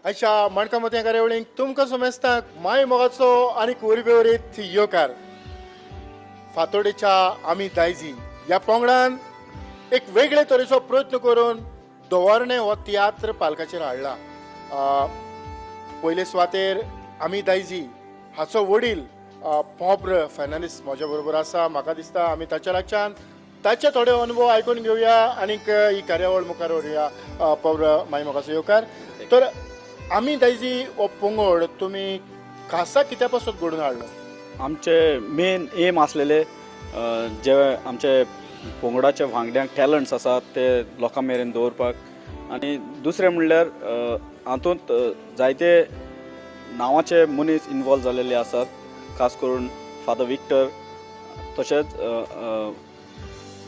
अशा माणका मोतयां कार्यावळींक तुमकां समेस्तांक माय मोगाचो आनी उर्बेवरीत येवकार. फातोडेच्या आमी दायजी ह्या पंगडान एक वेगळे तरेचो प्रयत्न करून दवरणे हो तियात्र पालकाचेर हाडला. पयले सुवातेर आमी दायजी हाचो वडील पोब्र फर्नांडीस म्हज्या बरोबर आसा. म्हाका दिसता आमी ताच्या लागच्यान ताचे थोडे अनुभव आयकून घेवया आनीक ही कार्यावळ मुखार व्हरुया. पोब्र, माई मोगाचो येवकार. तर आमी दायजी हो पंगड तुमी खासा कित्या पासत घडोवन हाडलो? आमचे मेन एम आसलेले जे आमचे पंगडाच्या वांगड्यांक टॅलंट्स आसात ते लोकां मेरेन दवरपाक आनी दुसरें म्हणल्यार हातूंत जायते नांवाचे मनीस इनवॉल्व जालेले आसात, खास करून फादर विक्टर, तशेंच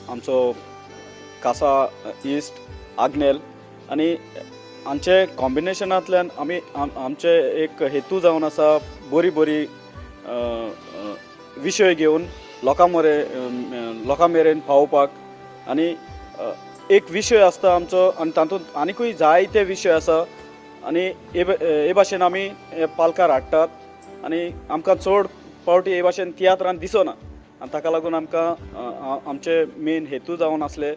आमचो कासा इस्ट आग्नेल आनी आमचे कॉम्बिनेशनांतल्यान आमी आमचे एक हेतू जावन आसा बरी बरी विशय घेवन लोकां मेरेन पावोवपाक. आनी एक विशय आसता आमचो आनी तातूंत आनिकूय जायते विशय आसा आनी हे भाशेन आमी हे पालकार हाडटात आनी आमकां चड फावटी हे भाशेन तियात्रान दिसना आनी ताका लागून आमकां आमचे मेन हेतू जावन आसले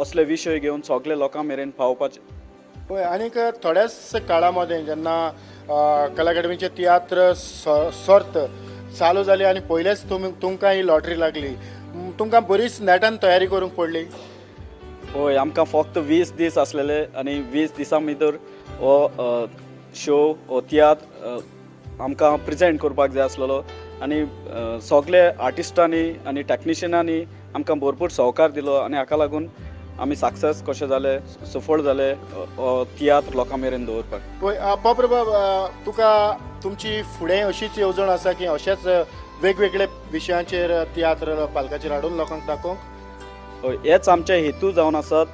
असले विशय घेवन सगळे लोकां मेरेन पावोवपाचे. पळय, आनीक थोड्याच काळा मदें जेन्ना कला अकादमीचे तियात्र सर्त चालू जाली आनी पयलेच तुमी तुमकां ही लॉटरी लागली, तुमकां बरीच नेटान तयारी करूंक पडली. हय, आमकां फक्त 20 दीस आसलेले आनी 20 दिसां भितर हो शो, हो तियात्र आमकां प्रेजेंट करपाक जाय आसलेलो आनी सगळे आर्टिस्टांनी आनी टॅक्निशियनांनी आमकां भरपूर सहकार दिलो आनी हाका लागून आमी सक्सेस कशे जाले, सफळ जाले हो तियात्र लोकां मेरेन दवरपाक. पळय, पोप्रबाब, तुका तुमची फुडें अशीच येवजण आसा की अशेच वेगवेगळे विशयांचेर तियात्र पालकाचेर हाडून लोकांक दाखोवंक? हय, हेच आमचे हेतू जावन आसात.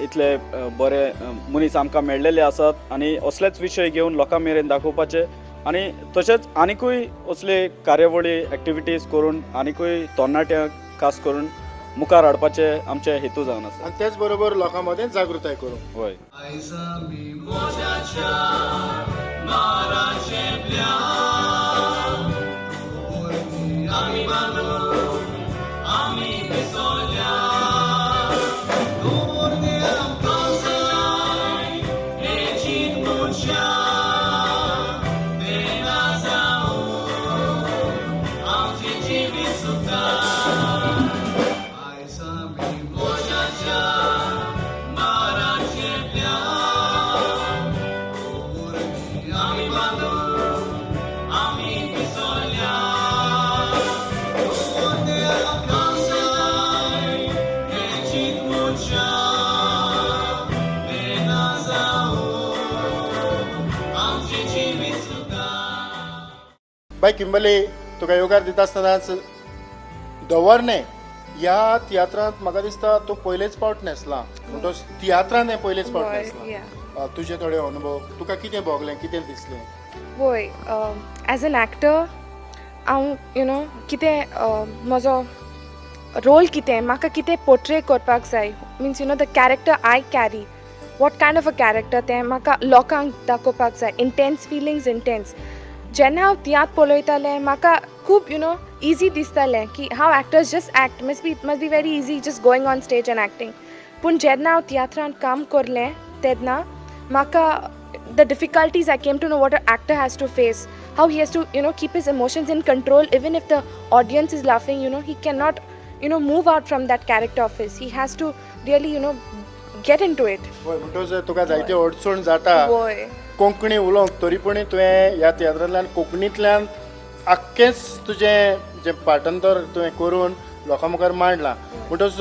इतले बरे मनीस आमकां मेळ्ळेले आसात आनी असलेच विशय घेवन लोकां मेरेन दाखोवपाचे आनी तशेंच आनिकूय असले कार्यावळी, एक्टिविटीज करून आनिकूय तरणाट्यांक खास करून मुखार हाडपाचे आमचे हेतू जावन आसा. आनी तेच बरोबर लोकां मदें जागृताय करूंक. हय. आयज आमी मोजाच्या माराचेपल्या, आमी बांदून आमी विसरल्या. दवरले आमकां जाय हेचीत मनशां, ते ना जावन आमचें जिवीत सुद्दां. आयज आमी मोजाच्या माराचेपल्या, आमी बांदून आमी विसरल्या. दवरले आमकां जाय हेचीत मनशां, ते ना जावन आमचें जिवीत सुद्दां. बाय किंबली, तुका येवकार दिता आसतनाच दवरणे ह्या तियात्रांत म्हाका दिसता तूं पयलेच फावट न्हेसला म्हणटच तियात्रान हें पयलेच फावट न्हेसला. तुजे थोडे अनुभव, तुका कितें भोगलें, कितें दिसलें? वय, एज एन एक्टर हांव you know कितें म्हजो रोल कितें, म्हाका कितें पोर्ट्रे करपाक जाय, means the character I carry, what kind of a character तें म्हाका लोकांक दाखोवपाक जाय. Intense feelings, intense. जेन्ना हांव तियात्र पळयतालें, म्हाका खूब you know easy दिसतालें की how actors just act, must be it must be very easy just going on stage and acting. पूण जेन्ना हांव तियात्रांत काम करलें तेन्ना म्हाका the difficulties, I came to know what an actor has to face, how he has to keep his emotions in control even if the audience is laughing. He cannot move out from that character of his. He has to really get into it. हय, म्हणटच तुका जायते अडचण जाता वय. कोंकणी उलोवंक, तरी पूण तुवें ह्या तियात्रांतल्यान कोंकणींतल्यान आख्खेंच तुजें जें पाठांतर तुवें करून लोकां मुखार मांडलां. म्हणटच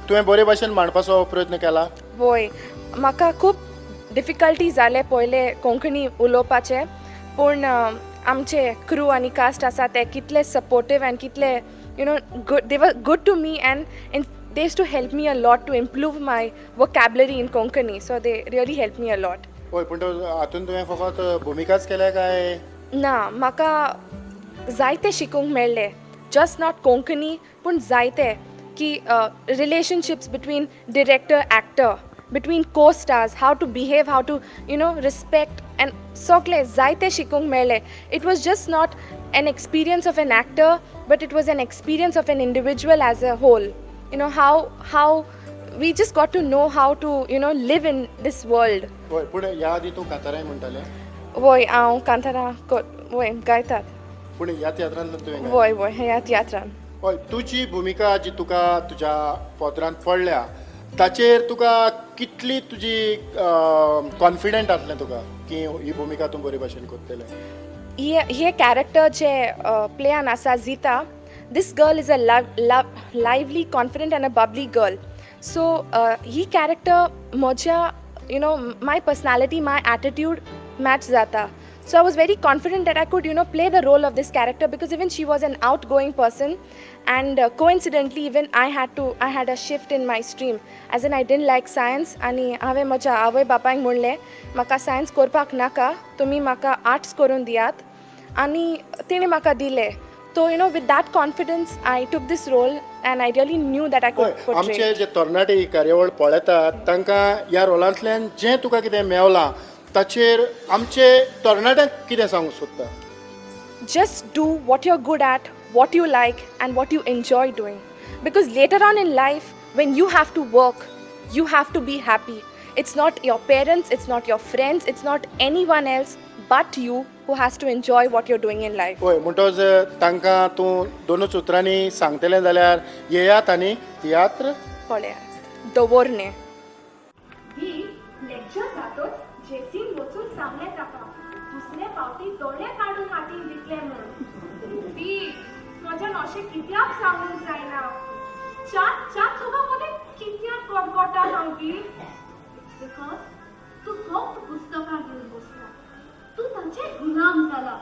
तुवें बरे भाशेन मांडपाचो प्रयत्न केला. वय, म्हाका खूब डिफिकल्टी जाले पयले कोंकणी उलोवपाचे, पूण आमचे क्रू आनी कास्ट आसा ते कितले सपोर्टीव आनी कितले good they were good to me and they used to help me a lot to improve my vocabulary in Konkani, so they really help me a lot. हय, पूण तो हातून तुवें फकत भुमिकाच केल्या काय? ना, म्हाका जायते शिकूंक मेळ्ळें, जस्ट not Konkani पूण जायते की relationships between director, actor. between co-stars, how to behave, how to respect and सगळें जायतें शिकूंक मेळ्ळें. It was just not an experience of an actor, but it was an experience of an individual as a whole. How we just got to know how to live in this world. हय, पूण ह्या आदी तूं कांताराय म्हणटालें? वय, हांव कांतारां वय गायतात. पूण ह्या तियात्रांतल्यान तुवें गायलें? वय वय, ह्या तियात्रान. हय, तुजी भुमिका जी तुका तुज्या पदरांत पडल्या ताचेर तुका कितली तुजी कॉन्फिडंट आसलें तुका की ही भुमिका तूं बरे भाशेन करतलें? हे हे कॅरेक्टर जे प्लेयान आसा जिता, this girl is a lively, confident and a bubbly girl. So he character म्हज्या my personality, my attitude match जाता. So I was very confident that I could play the role of this character, because even she was an outgoing person and coincidentally even I had a shift in my stream, as in I didn't like science आनी हांवें म्हज्या आवय बापायक म्हणलें, म्हाका science करपाक नाका, तुमी म्हाका आर्ट्स करून दियात, आनी तेणी म्हाका दिलें. So with that confidence I took this role and I really knew that I could portray. आमचे जे तरणाटे ही कार्यावळ पळयतात तांकां ह्या रोलांतल्यान जें तुका कितें मेवलां ताचेर आमचे तरणाट्यांक कितें सांगूंक सोदता? Just do what you're good at, what you like, and what you enjoy doing. Because later on in life, when you have to work, you have to be happy. It's not your parents, it's not your friends, it's not anyone else but you who has to enjoy what you're doing in life. हय, म्हणटच तांकां तूं दोनूच उतरांनी सांगतलें जाल्यार येयात आनी तियात्र पळयात दवरणे. ही लेक्चर जातच जेसीन वचून सांगलें ताका, दुसरे फावटी दोळे काडून हातीन दितले म्हूण. बी म्हज्यान अशें कित्याक सांगूंक जायना? चार चार चौगां मदें कित्याक कडकडटा हांव बी? Because तूं फक्त पुस्तकां घेवन बसला. तूं तांचे गुलाम जाला.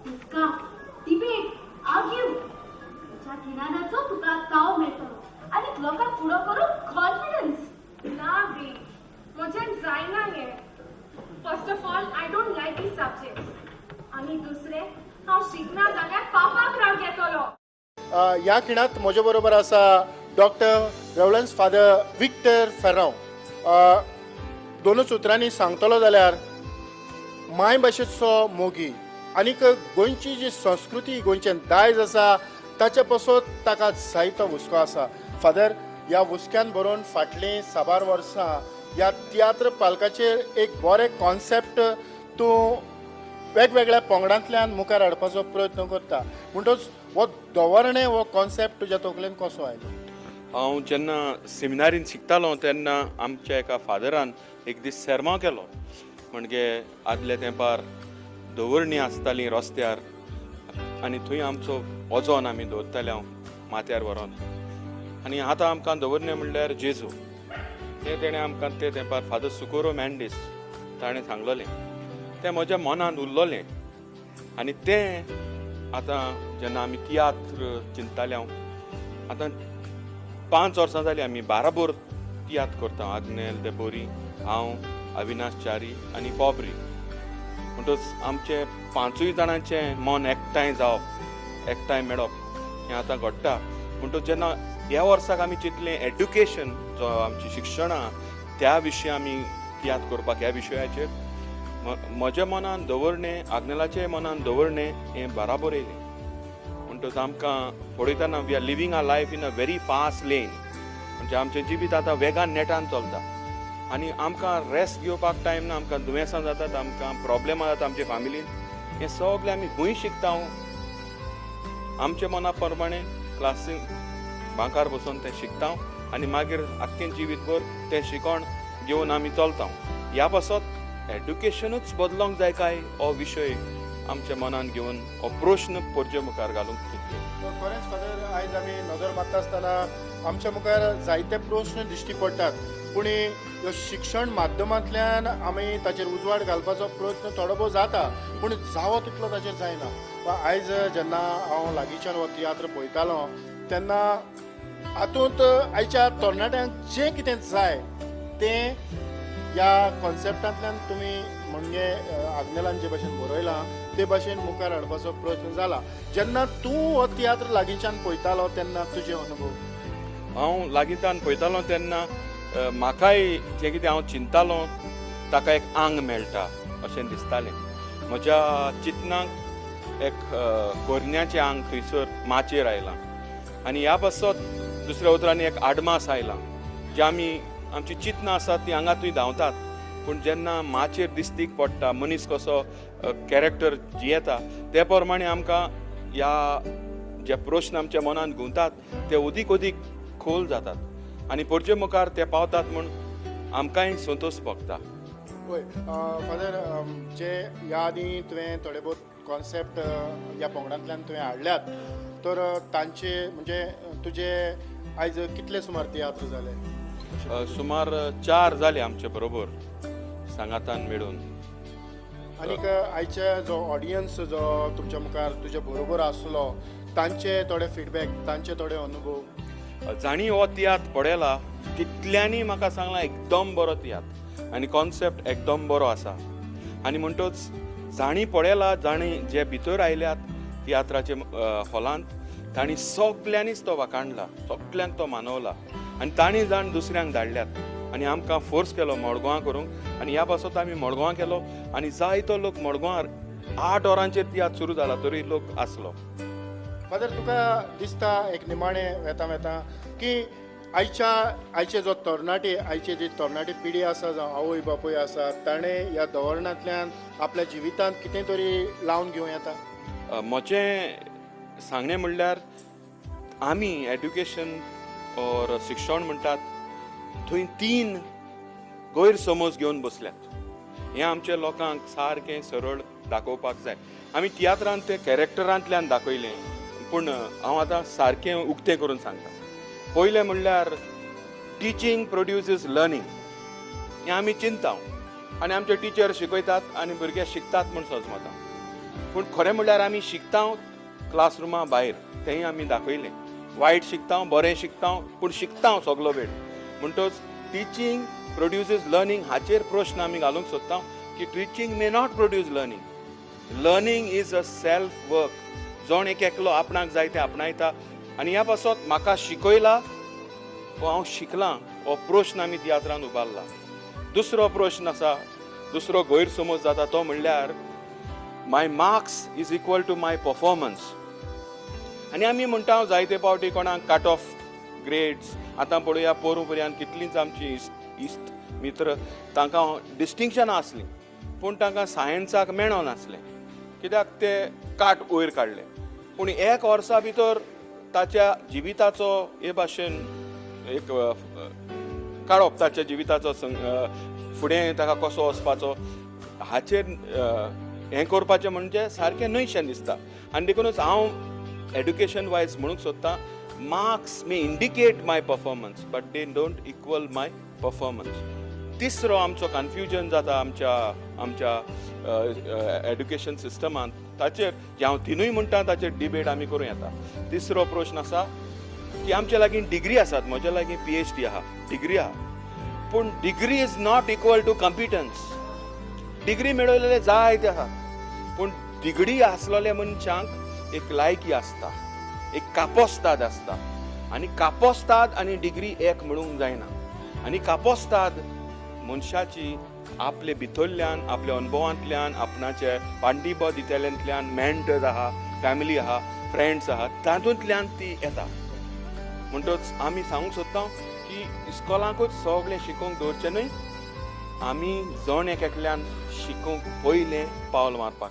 डिस्कस, डिबेट, आर्ग्यू, तुज्या गिन्यानाचो तुका ताव मेळटलो आनी लोकांक फुडो करूंक कॉन्फिडन्स. ना बी, म्हज्यान जायना हें. First of all, I don't like these subjects आनी दुसरें, हांव शिकना जाल्यार पापाक राग येतलो. ह्या खिणांत म्हजे बरोबर आसा डॉक्टर रेवलन्स फादर विक्टर फेर्रांव. दोनूच उतरांनी सांगतलो जाल्यार मायभाशेचो मोगी आनीक गोंयची जी संस्कृती, गोंयचें दायज आसा ताचे पासत ताका जायतो हुस्को आसा. फादर, ह्या हुस्क्यान भरून फाटलीं साबार वर्सां ह्या तियात्र पालकाचेर एक बरें कॉन्सेप्ट तूं वेगवेगळ्या पंगडांतल्यान मुखार हाडपाचो प्रयत्न करता, म्हणटच हो दवरणें हो कॉन्सेप्ट तुज्या तकलेन कसो आयलो? हांव जेन्ना सेमिनारीन शिकतालो तेन्ना आमच्या एका फादरान एक दीस सेर्मांव केलो. म्हणजे आदल्या तेंपार दवरणी आसताली रस्त्यार आनी थंय आमचो वजन आमी दवरताले हांव माथ्यार व्हरोन, आनी आतां आमकां दवरणे म्हणल्यार जेजू. हें तेणें आमकां ते तेंपार फादर सुकोरो मॅन्डीस ताणें सांगलोलें, तें म्हज्या मनांत उरलोलें. आनी तें आतां जेन्ना आमी तियात्र चिंतताले, हांव आतां 5 वर्सां जालीं आमी बाराबोर तियात्र करता, आग्नेल देबोरी, हांव, अविनाश च्यारी आनी बॉबरी. म्हणटच आमचें पांचूय जाणांचें मन एकठांय जावप, एकठांय मेळप हें आतां घडटा. म्हणटच जेन्ना ह्या वर्साक आमी चिंतलें एड्युकेशन जो आमची शिक्षणां त्या विशयी आमी तियात्र करपाक, ह्या विशयाचेर म्हज्या मनान दवरणें, आग्नेलाचे मनान दवरणें हें बराबर येयलें. म्हणटच आमकां पळयतना we are living a life in a very fast lane, म्हणजे आमचें जिवीत आतां वेगान नेटान चलता आनी आमकां रेस्ट घेवपाक टायम ना. आमकां दुयेंसां जातात, आमकां प्रोब्लेमां जाता आमचे फॅमिलीन, हें सगळें आमी खंय शिकता? आमच्या मना प्रमाणे क्लासीक बांकार बसून तें शिकता आनी मागीर आख्खें जिवीतभर तें शिकोण घेवन आमी चलता. ह्या पासत एड्युकेशनूच बदलोंक जाय काय हो विशय आमच्या मनान घेवन हो प्रश्न परजे मुखार घालूंक चिंतले. खरेंच फादर, आयज आमी नदर मारता आसतना आमच्या मुखार जायते प्रश्न दिश्टी पडटात, पूण ह्यो शिक्षण माध्यमांतल्यान आमी ताचेर उजवाड घालपाचो प्रयत्न थोडो भोव जाता, पूण जावो तितलो ताचेर जायना. आयज जेन्ना हांव लागींच्यान हो तियात्र पळयतालो तेन्ना हातूंत आयच्या तरणाट्यांक जें कितें जाय तें ह्या कॉन्सेप्टांतल्यान तुमी म्हणजे आग्नेलान जे भाशेन बरयलां ते भाशेन मुखार हाडपाचो प्रयत्न जाला. जेन्ना तूं हो तियात्र लागींच्यान पळयतालो तेन्ना तुजे अनुभव? हांव लागींच्यान पळयतालो तेन्ना म्हाकाय जें कितें हांव चिंतालो ताका एक आंग मेळटा अशें दिसतालें. म्हज्या चिंतनाक एक कोरन्याचें आंग थंयसर माचयेर आयलां आनी ह्या पासत दुसऱ्या उतरांनी एक आडमास आयला, जे आमी आमची चिंतनां आसात ती हांगा थंय धांवतात, पूण जेन्ना माचयेर दिस्तीक पडटा मनीस कसो कॅरेक्टर जियेता ते प्रमाणे आमकां ह्या जे प्रश्न आमच्या मनांत घुंवतात ते अदीक अदीक खोल जातात आनी परजे मुखार ते पावतात म्हूण आमकांय संतोश भोगता. वय फादर, जे ह्या आदीं तुवें थोडे बहुत कॉन्सेप्ट ह्या पंगडांतल्यान तुवें हाडल्यात, तर तांचे म्हणजे तुजे आयज कितले सुमार तियात्र जाले? सुमार 4 जाले आमचे बरोबर सांगातान मेळून. आनीक आयचे जो ऑडियन्स जो तुमच्या मुखार तुजे बरोबर आसलो तांचे थोडे फिडबॅक, तांचे थोडे अनुभव? जाणी हो तियात्र पळयला तितल्यांनी म्हाका सांगलां एकदम बरो तियात्र आनी कॉन्सेप्ट एकदम बरो आसा. आनी म्हणटच जाणी पळयला, जाणी जे भितर आयल्यात तियात्राचे हॉलांत तांणी सगल्यांनीच तो वाखाणला, सगल्यांक तो मानवला आनी तांणी जाण दुसऱ्यांक धाडल्यात आनी आमकां फोर्स केलो मडगांवां करूंक आनी ह्या पासत आमी मडगांवां केलो आनी जायतो लोक मडगांवां 8 वरांचेर तियात्र सुरू जाला तरी लोक आसलो. फादर, तुका दिसता एक निमाणें वेता वेता की आयच्या आयचे जो तरणाटे, आयची जी तरणाटी पिढी आसा, जावं आवय बापूय आसा, ताणें ह्या दवरणांतल्यान आपल्या जिवितांत कितें तरी लावन घेवं येता? म्हजें सांगणें म्हणल्यार आमी एड्युकेशन ऑर शिक्षण म्हणटात थंय 3 गैरसमज घेवन बसल्यात. हें आमच्या लोकांक सारकें सरळ दाखोवपाक जाय. आमी तियात्रांत ते कॅरेक्टरांतल्यान दाखयलें, पूण हांव आतां सारकें उक्तें करून सांगता. पयलें म्हणल्यार टिचींग प्रोड्युसीस लर्नींग हें आमी चिंता आनी आमचे टिचर शिकयतात आनी भुरगे शिकतात म्हूण सजमता, पूण खरें म्हणल्यार आमी शिकता क्लासरुमा भायर, तेंय आमी दाखयलें. वायट शिकता, बरें शिकता, पूण शिकता सगलो वेळ. म्हणटच टिचींग प्रोड्युसीस लर्नींग हाचेर प्रश्न आमी घालूंक सोदता की teaching may not produce learning. Learning is a self work. जण एक एकलो आपणाक जाय तें आपणायता आनी ह्या पासत म्हाका शिकयला वो हांव शिकलां हो प्रश्न आमी तियात्रान उबारला. दुसरो प्रश्न आसा, दुसरो गैरसमज जाता तो म्हणल्यार my marks is equal to my performance. आनी आमी म्हणटा जायते फावटी कोणाक कट ऑफ ग्रेड्स, आतां पळोवया पोरूं पर्यंत कितलींच आमची इश्ट मित्र तांकां डिस्टिंक्शनां आसलीं, पूण तांकां सायन्साक मेळनासलें कित्याक ते काट वयर काडले. पूण एक वर्सा भितर ताच्या जिविताचो हे भाशेन एक काडप, ताच्या जिविताचो फुडें ताका कसो वचपाचो हाचेर हें करपाचें म्हणजे सारकें न्हयशें दिसता. आनी देखूनच हांव एड्युकेशन वायज म्हणूंक सोदतां marks may indicate my performance but they don't equal my performance. तिसरो आमचो कन्फ्युजन जाता आमच्या आमच्या एड्युकेशन सिस्टमांत, ताचेर जे हांव तिनूय म्हणटा ताचेर डिबेट आमी करूं येता. तिसरो प्रश्न आसा की आमचे लागीं डिग्री आसात, म्हज्या लागीं पीएचडी आहा, डिग्री आहा, पूण degree is not equal to competence. Degree मेळयलेले जायते आसात, पूण डिग्री आसलेल्या मनशांक एक लायकी आसता, एक कापोस्ताद आसता आनी कापोस्ताद आनी डिग्री एक म्हणूंक जायना. आनी कापोस्ताद मनशाची आपले भितरल्यान, आपल्या अनुभवांतल्यान, आपणाचे पांडिबद इतल्यांतल्यान, मेंटर्स आहा, फॅमिली आहा, फ्रेंड्स आहा, तातूंतल्यान ती येता. म्हणटच आमी सांगूंक सोदता की इस्कॉलाकूच सगळें शिकोवंक दवरचें न्हय, आमी जण एक एकल्यान शिकोवंक पयलें पावल मारपाक.